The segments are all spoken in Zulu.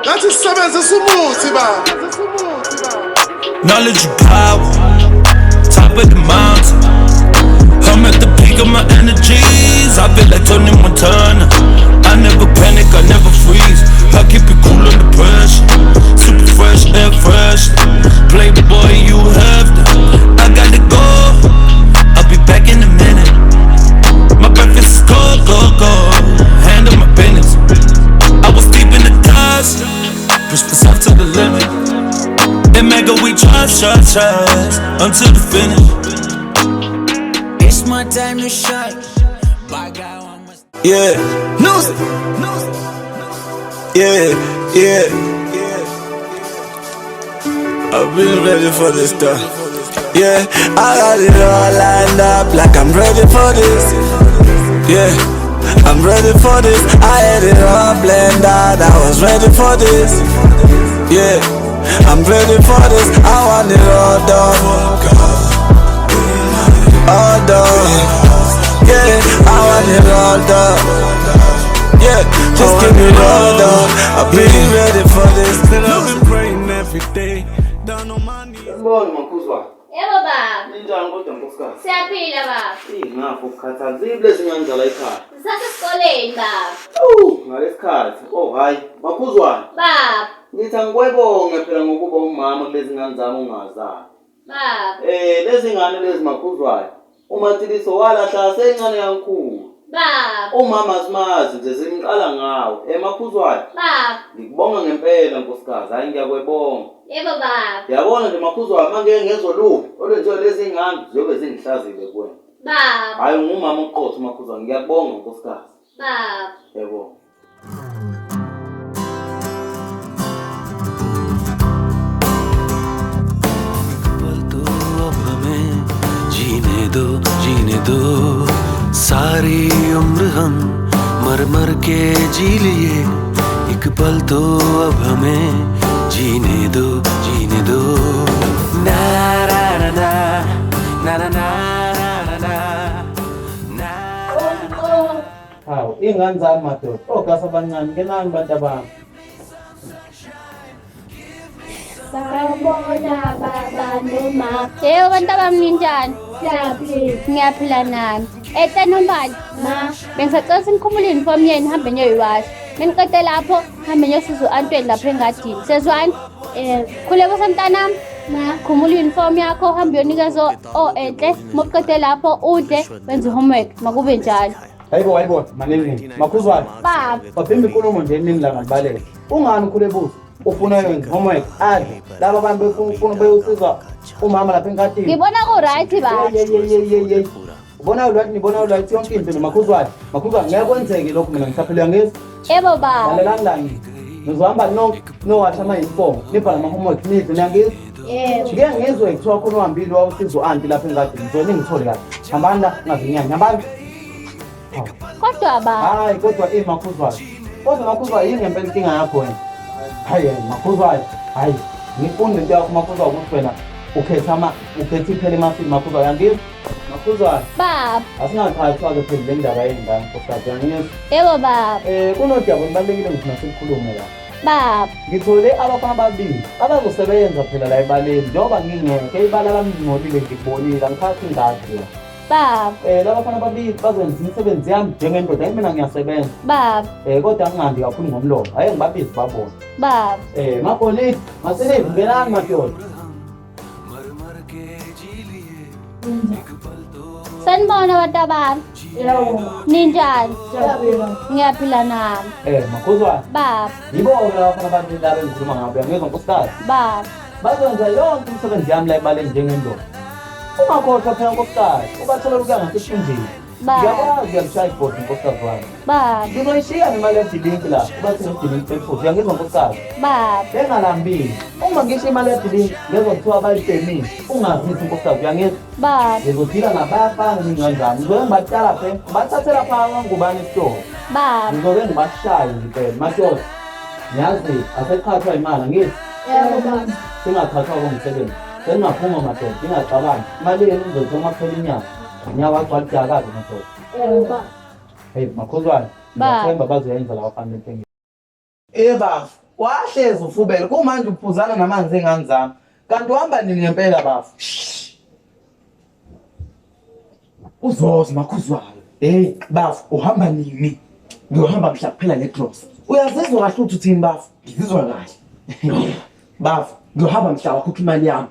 Nathi sisebenzisa umuthi baba. Knowledge of power, top of the mountain. I'm at the peak of my energies. I feel like Tony Montana. I never panic, I never freeze. I keep it cool under pressure. Super fresh, air fresh. Playboy, you have to. I gotta go. I'll be back in a minute. My breakfast is cold, cold, cold. Handle my business. I was deep in the dust. Push myself to the limit. And mega we trust, trust, trust until the finish. It's my time to shine. By God, I must. Yeah. News. Yeah. I've been ready for this stuff. Yeah, I got it all lined up like I'm ready for this. Yeah, I'm ready for this. I had it all planned out. I was ready for this. Yeah, I'm ready for this. I want it all done. All done. Yeah, I want it all done. Yeah, just give me all done. I've been ready for this. I've been praying every day. Down on my knees. Sibona makhuzwa. Yebo baba. Ninjani kodwa nkosikazi? Siyaphila baba. Ingapho ukukhathazile lezi ngane zala ekhaya. Sisasesikoleni baba. Ngalesikhathi. Oh hayi, makhuzwana. Baba. Ngithi angikwebonge phela ngokuba umama kulezi ngane zami ungazali. Baba. Lezi ngane lezi makhuzwayo. UMathiliso walahla sencane kakhulu. Baba. Umama simazi nje simqala ngawe. Emakhuzwayo. Baba. Ngikubonga ngempela nkosikazi. Hayi ngiyakwebonga. Yebo baba. Yabona nje makhuzwayo mangeke ngezwe lubi olwenziwe lezi ngane ziyobe zingihlazile kuwena. Baba. Hayi ungumama oqotho makhuzwayo. Ngiyakubonga nkosikazi. Baba. Yebo. पल तो अब हमें जीने दो, जीने दो। सारी उम्र हम मर मर के जी लिए, एक पल तो अब हमें जीने दो, जीने दो। ना ना ना ना ना ना ना ना ना। Hawu, ingane zami madoda. Ogasa abancane ngenani bantu abami. Sawubona baba noma. Yebo bantu abami ninjani? Siyaphila. Ngiyaphila nami. Tanombali. Ma, bengisacela sinikhumule uniform yenu nihambe niyoyiwasha. Meniqede lapho hambe niyosiza u-Antweni lapho engadini. Sezwani? Khuleka mntanami. Ma, khumula uniform yakho uhambe uyonikeza o-enhle. Uma uqede lapho udle wenze homework. Makube njalo. Hayibo hayibo manini. Makhuzwana. Baba. Baphimba inkulumo nje iningi la ngalibaleka. Ungani ukhule buso? Ufuna yona homework adle. Laba bantu befuna beyosiza umama lapha engadini. Ngibona ku-right baba. Ye. Ubona ulwathi nibona ulwathi yonke into nomakhuzwane. Makhuzwane ngeke kwenzeke lokho mina ngisaphila ngezi. Yebo baba. Lalelani la ngini. Nizohamba nowasha ama-uniform, nibhale ama-homework nidle niyangizwa? Yebo. Ngike ngizwe kuthiwa khona uhambile wawusiza u-anti lapha engadini. Ngizone ngithole kahle. Hambani la ngazinyanya. Hambani. Kodwa baba. Hayi kodwa imakhuzwane. Kodwa makhuzwane yini ngempela inkinga yakho wena? Hayi makhuzwane. Hayi ngifunda into yakho makhuzwane ukuthi wena ukhetha ukhetha iphela emasini makhuzwane yangizwa? Makhuzwane. Baba. Asingaqhathwa-ke phela le ndaba yey'ngane nkosikazi yangizwa? Yebo baba. Kunodaba olubalulekile ngifuna silukhulume la. Baba. Ngithole abafana ababili abazosebenza phela la ebaleni njengoba ngingekho ibala lami lingcolile ngikubonile angiphathi ingadi la. Baba. Laba bafana ababili bazoyenza imisebenzi yami njengendoda yimi mina ngiyasebenza. Baba. Kodwa ngingandi kakhulu ngomlomo. Ake ngibabize babone. Baba. Magolide, Masiliva, ngenani madoda. Sanibona bantu abami. Ninjani? Ngiyaphila nami. Makhuzwane. Baba. Yibo-ke laba bafana ababili laba engikhuluma ngabo, uyangizwa nkosikazi? Baba. Bazokwenza yonke imisebenzi yami la ebaleni njengendoda. Ungakhohlwa phela nkosikazi, ubatholela ukuya ngasesikhunjini. Baba. Ngiyakwazi uyalishaya ibhodi nkosikazi wami. Baba. Ngizoyishiya nemali yedilinki la, ubathenge idilinki petrol. Uyangizwa nkosikazi? Baba. Bengalambile. Uma ngisho imali yedilinki, ngezwa kuthiwa bayibhemile. Ungazisi nkosikazi, uyangizwa? Baba. Ngizodila nabafana nginganjani. Ngizoke ngibatshala phela, ngibathathela phaka ngubani esitolo. Baba. Ngizoke ngibashaye ngempela. Madoda, ngiyazi aseqhathwa imali angithi? Yebo baba. Singaqhathwa komsebenzi. Sengingaphuma madoda, ngingacabangi. Imali yenu ngizoyithola uma kuphela inyanga. Ngiyawagcwala idaka-ke madoda. Yebo baba. Hey makhuzwane. Ngiyathemba bazoyenza laba bafana lento engi. Eh bafo, wahlezi ufubele kumanje uphuzana namanzi engane zami. Kanti uhamba nini ngempela bafo? Uzoza makhuzwayo. Hey bafo, uhamba nini? Ngiyohamba mhla kuphela le gross. Uyazizwa kahle ukuthi uthini bafo? Ngizizwa kahle. Bafo, ngiyohamba mhla wakhokha imali yami.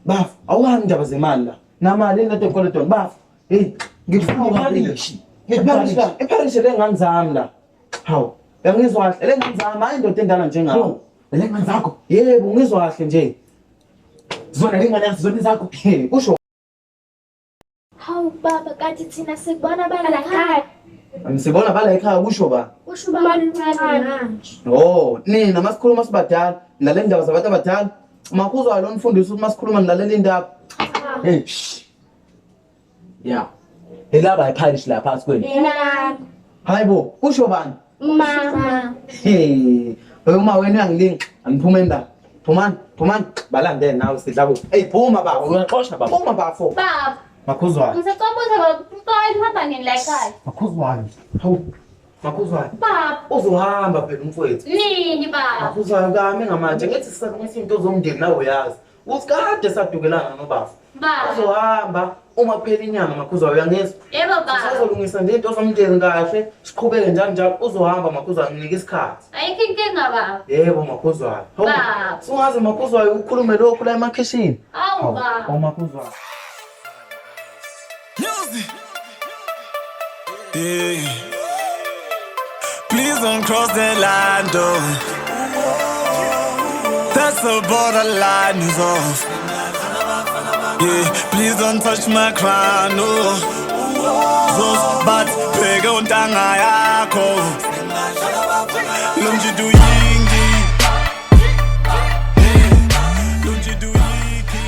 Bafo, awuhambi indaba zemali la. Namali lento enkoletweni bafo. Hey, ngikufuna uParish. NgikuParish, eParish le ngane zami la. Hawu, uyangizwa kahle le ngane zami hayi indoda endala njengawe. Le ngane zakho? Yebo, ngizwa kahle nje. Zona le ngane yakho zona zakho. Kusho Hawu baba, kanti thina sikubona bala ekhaya. Sibona bala ekhaya kusho ba? Kusho baba omncane manje. Oh, nina masikhuluma sibadala, nilalela indaba zabantu abadala. Makhuzwayo lo nifundisa ukuthi masikhuluma nilalela indaba. Hey. Shh. Yeah. Helaba iphalish la phakathi kwenu. Yena. Hayibo, kusho bani? Mama. Hey, uma wena uyangilinga, aniphume indaba. Phumani, phumani, balandele nawe sidla kuphi? Hey, phuma baba, Uyaxosha baba. Phuma bafo. Baba, Makhuzwayo. ngisacabuza baba, umntwana uhamba nini la ekhaya? Makhuzwayo. Hawu. Makhuzwayo. Baba, Uzohamba phela umfowethu. nini baba? Makhuzwayo kame ngamatshe ngithi sisalungisa into zomndeni nawe uyazi. Uthi kade sadukelana nobaba. Baba. Uzohamba uma kuphela inyanga Makhuzwayo uyangizwa? Yebo baba. Sisazolungisa nje into zomndeni kahle, siqhubeke njalo njalo. Uzohamba Makhuzwayo nginike isikhathi. Ayikho inkinga baba. Yebo Makhuzwayo. Hawu, Baba. Sungaze Makhuzwayo ukhulume lokhu la emakhishini. Awu baba. Hawu Makhuzwayo. Yeah. Please don't cross the line, though. That's the borderline is off. Yeah, please don't touch my crown, no. Those but bheke untanga yakho. Lo mjita uyingi. Lo mjita uyingi.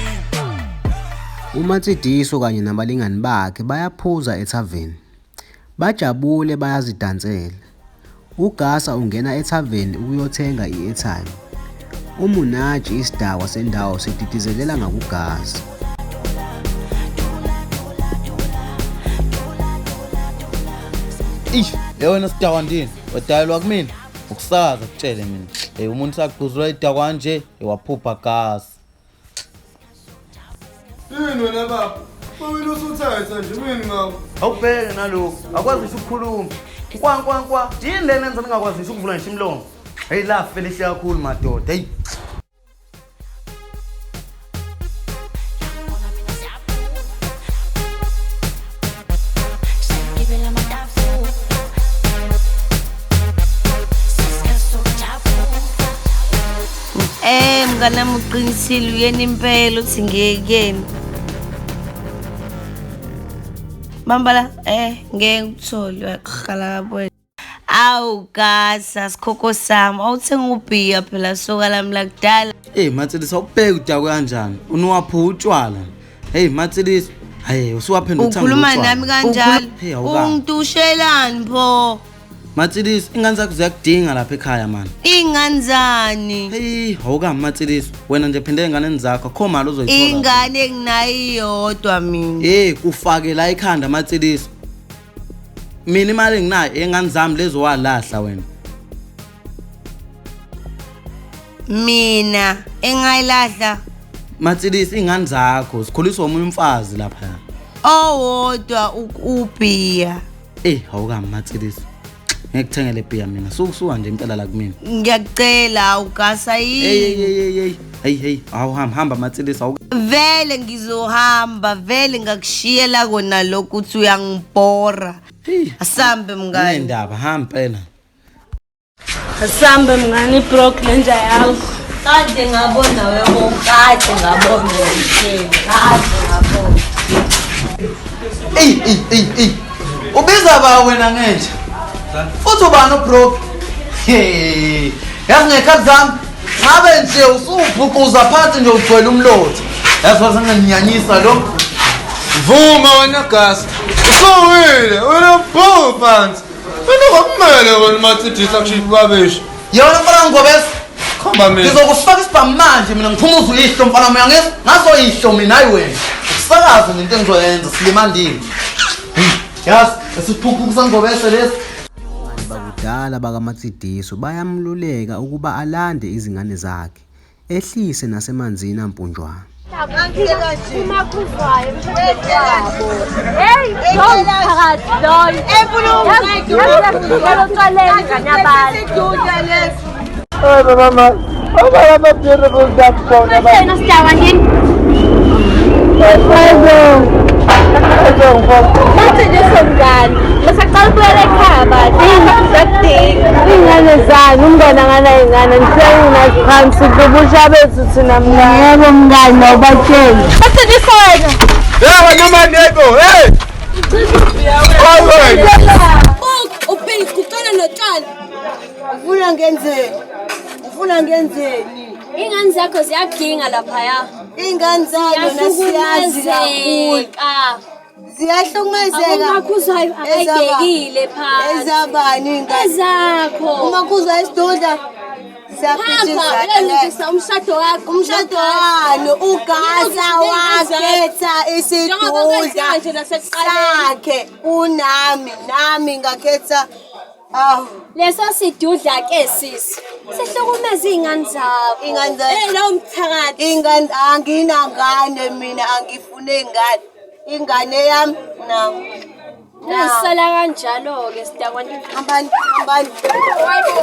UMatsidiso kanye nabalingani bakhe bayaphuza ethaveni. Bajabule bayazidansela. UGasa ungena ethaveni ukuyothenga i-airtime. UMunaji isidakwa sendawo sididizelela ngakuGasa. Ish, yewena sidakwa ndini, wadayelwa kumina. Ukusakaza kutshele mina. Hey, umuntu sakugquzula idakwa nje, waphupha gasi. Yini wena baba? Wena usuthatha nje mina ngakho. Awubheke nalokhu, akwazi ngisho ukukhuluma. Kwa kwa kwa, yini lena enza ningakwazi ngisho ukuvula ngisho imlomo? Hey lafa elihle kakhulu madoda. Hey. Mngani wami uqinisile uyena impela uthi ngeke kuyena. Bamba la, ngeke ukuthole uyakhala kabuye. Awu Gasa, sikhokho sami, awuthenga ubhiya phela soka lami lakudala. Hey Matsilisa, awubheke udakwe kanjani? Unuwaphuza utshwala. Hey Matsilisa, hayi usuwaphenduka uthanda Ukhuluma utshwala. nami kanjalo. Hey awuka. Ungitushelani pho? Matsilisa, ingane zakho ziyakudinga lapha ekhaya man. Ingane zani? Hey, awuka Matsilisa, wena nje phinde enganeni zakho, akho mali ozoyithola. Ingane enginayo iyodwa mina. Hey, kufake la ekhanda Matsilisa. Mina imali enginayo engane zami lezo walahla wena. Mina engayilahla Matsilisa, ingane zakho zikhuliswa omunye umfazi lapha. Owodwa ubhiya. Eh, awuka Matsilisa. Ngikuthengele ibhiya mina. Sukusuka nje impela la kumina. Ngiyakucela uGasa Hey hey yini? hey hey. Hey hey, awuhamba hamba Matsilisa awuka. Vele ngizohamba, vele ngakushiyela kona lokhu uthi uyangibhora. Asambe mngani. Indaba hamba impela. Asambe mngani ibroke lenja yakho. Kade ngabona webo, kade ngabona wena, kade ngabona. Ey ey ey ey. Ubiza ba wena ngenje? Uthi ubani ubroke? Hey, yazi ngekhathi zami ngabe nje usubhuquza phansi nje ugcwele umlotha. Yazi wasenginyanyisa lo. Vuma wena Gasa. Usuwile, wena bhu phansi. Wena kwakumele wena Matsidisa kusho ibabeshi. Yona mfana ngobese. Khomba mina. Ngizokufaka isibhamu manje mina ngiphumuza uyihlo mfana wami uyangizwa? Ngazoyihlo mina hayi wena. Ukusakaza nento engizoyenza silimandile. Yazi, esiphuphu sangobese lesi. abadala bakaMatsidiso bayamluleka ukuba alande izingane zakhe, ehlise nasemanzini amponjwana. UMakhuzwayo wabo. Hey, lo mphakathi loyo. Yazi ingane yabantu. Oh, mama. Oh, mama, beautiful duck phone. Wena sidawa yini? Bathi nje somngani. Basaqala ukubuyela ekhaya bathi sakudinga. Iy'ngane zami, umngane akanay'ngane, ngihleke ngaziphansi ubusha bethu thina mngane. Yebo mngane, awubatsheli. Bathi nje wena. Yebo noma yebo, hey. Ubheki kuqala notshani. Ufuna ngenzeni? Ufuna ngenzeni? Ingane zakho ziyadinga laphaya. Ingane zayo nasiyazi kakhulu. Ziyahlukumezeka. UMakhuzwayo akayibhekile phansi. Ezabani ingane? Ezakho. UMakhuzwayo isidudla. Hamba uyolungisa umshado wakho. Umshado wani uGasa wakhetha isidudla sakhe unami nami ngakhetha. Awu. Leso sidudla ke sisi. Sihlukumeza iy'ngane zakho. Ingane zakho. Eh lowo mthakathi. Ingane anginangane mina angifune ingane. Ingane yami nawo. Ngisala kanjalo-ke sidakwana. Hambani, hambani. Hayibo.